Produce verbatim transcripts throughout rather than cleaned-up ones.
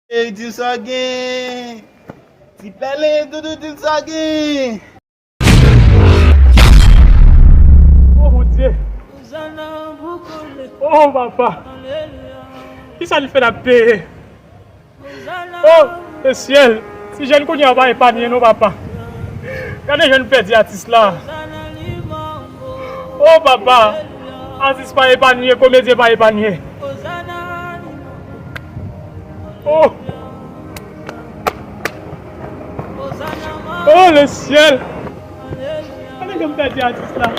Cheri, di m sa w gen. Ti pèlen, Doudou, di m sa w gen. Oh mon Dieu. Oh papa. Kisa n fè n ap peye? Oh, le syèl. Ti jèn kounye a pa epanye non, papa. Gade jan n pèdi atis la. Oh papa. Atis pa epanye, komedyen pa epanye. Oh. Oh le syèl. Gade jan m pèdi atis la.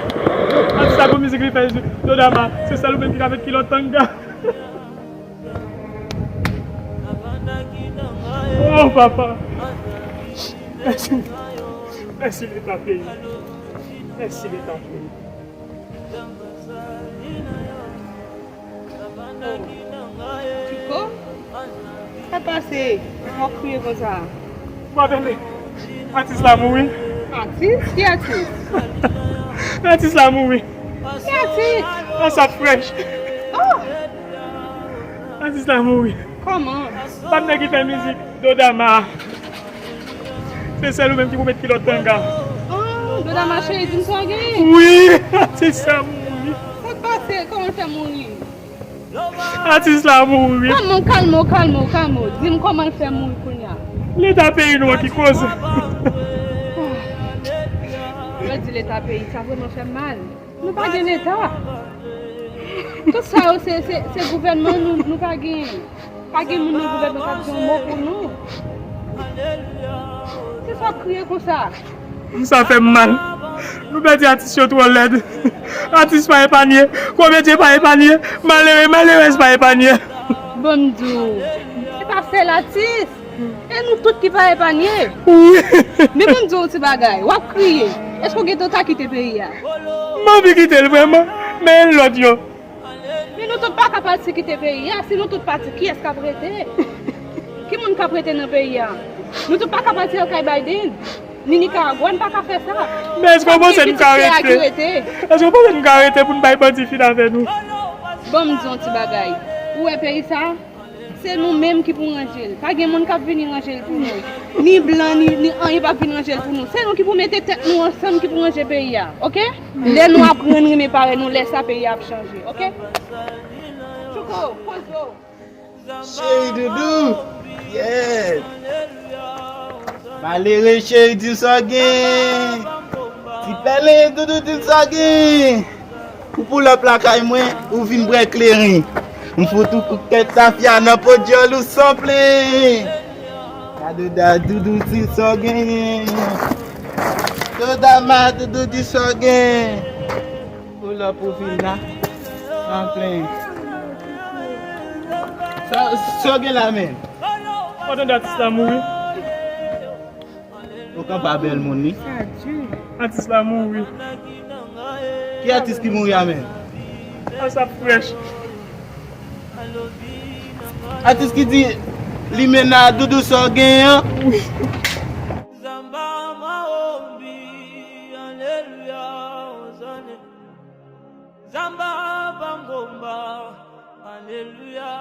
Atis la gon mizik li fè, Dodama, se sèl ou menm ki ka met kilòt tanga. Oh papa. Mèsi. Mèsi leta peyi. Mèsi leta peyi. Chouko, sa pase? W ap kriye konsa? Ou pa tande? Atis la mouri. Atis? Ki atis? Atis la mouri. Ki atis? Asap Fresh. Oh! Atis la mouri. Kòman? Patnè ki fè mizik, Dodama. Se sèl ou menm ki pou met kilòt tanga. Oh, Dodama cheri, di m sa w gen. Wi, atis la mouri. Sa k pase? Kòman l fè mouri? Atis la mouri. Kalme w, kalme w, kalme w, kalme w. Di m kòman l fè mouri kounye a. Leta peyi nou an ki koz. Yo di leta peyi, sa vrèman fè m mal. Nou pa gen leta. Tout sa yo, se, se, se gouvènman nou, nou pa gen. Pa gen moun nan gouvènman k ap di yon mo pou nou. Se sa w ap kriye konsa? Sa fè m mal. Nou pèdi atis yo twò lèd. Atis pa epanye. Komedyen pa epanye. Malere, malerèz pa epanye. Bon, m di w, se pa sèl atis. E nou tout ki pa epanye. Wi. Men pou m di w yon ti bagay, w ap kriye. Èske w gentan ta kite peyi a? M anvi kite l vrèman, men e lòt yo. Men nou tout pa ka pati kite peyi a. Si nou tout pati, kiyès k ap rete? Ki moun k ap rete nan peyi a? Nou tout pa ka pati al kay Biden. Ni Nikaragwa, n pa ka fè sa. Men èske w panse n ka rete? Èske w panse n ka rete pou n bay bandi fin avè nou? Ban m di yon ti bagay. Ou wè peyi sa? Se nou menm ki pou ranje l. Pa gen moun k ap vini ranje l pou nou. Ni blan, ni, ni anyen p ap vin ranje l pou nou. Se nou ki pou mete tèt nou ansanm ki pou ranje peyi a, oke? Lè nou aprann renmen parèy nou, lè sa peyi a ap chanje, oke? Chouko, poze w. Cheri doudou, yes. Malere cheri, di m sa w gen. Ti pèlen, doudou, di m sa w gen. Ou pull up lakay mwen, ou vin bwè kleren. M fout ou kout tèt tafya nan po dyòl ou san plen. Gade da doudou, di sa w genyen. Dodama, doudou, di sa w genyen. Pull up ou vin la. San plen. Sa, sa w gen la, men? Ou tande atis la mouri? Ou konn pa bèl moun, wi. Sa di. Atis la mouri. Ki atis ki mouri a, men? Asap Fresh. Atis ki di li men a doudou sa w genyen an. Wi. Zamba maombi, aleluya, ozane. Zamba bangomba, aleluya,